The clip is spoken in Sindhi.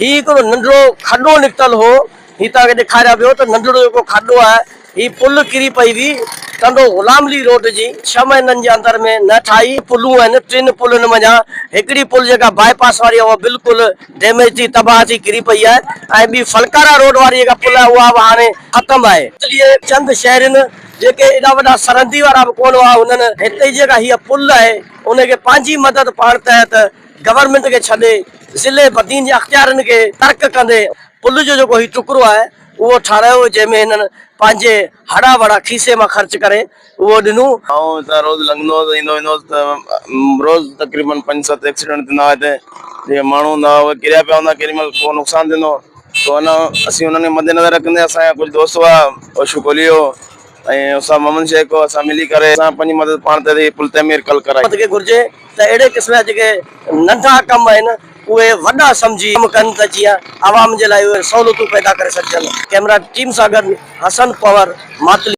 هي هڪڙو ننڍڙو کڏو نڪتل هو، هي توهان کي ڏيکاريان پيو ته ننڍڙو جيڪو کڏو آهي، هي پل ڪري پئي هئي، ٽنڊو غلام علي روڊ جي ڇهه مهينن جي اندر ۾ نه ٺاهي. پلون آهن، ٽن پلن منجهان هڪڙي پل جيڪا باء پاس واري آهي اها بلڪل ڊيميج ٿي تباهه ٿي ڪري پئي آهي ۽ ٻي ڦلڪارا روڊ واري جيڪا پل آهي اها به هاڻي ختم آهي. اهي چند شهرين جيڪي ايڏا وڏا سرندي وارا به ڪونه هئا انهن هتي جيڪا هيء پل آهي ان کي پنهنجي مدد پاڻ تحت گورنمينٽ کي ڇڏي ضلعي بدين جي اختيارين کي ترڪ ڪندي پل جو جيڪو هي ٽڪرو آهي اهو ٺارايو جنهن ۾ هنن پنهنجي هڙا وڙا کيسي مان خرچ ڪري اهو ڏنو. آئون هتان روز لنگهندو هوس ايندو ويندو هوس ته روز تقريبن پنج ست ايڪسيڊنٽ ٿيندا هئا هتي جيڪي ماڻهو هوندا هئا اهي ڪريا پيا هوندا ڪيڏي مهل ڪو نقصان ٿيندو سو ان اسين انهن کي مد نظر رکندي اسان جا ڪجهه دوست هئا اوشو ڪولهي هو ۽ استاد محمد شيخ هو اسان ملي ڪري اسان پنهنجي مدد پاڻ تحت هي پل تعمير ڪل ڪرائي. کي گهرجي ته اهڙي قسم جا جيڪي ننڍا ڪم آهن اهي وڏا سمجهي ڪم ڪن ته جيئن عوام جي لاء اهي سهولتون پيدا ڪري سگهجن. ڪئميرا ٽيم سان گڏ حسن پنهور ماتلي.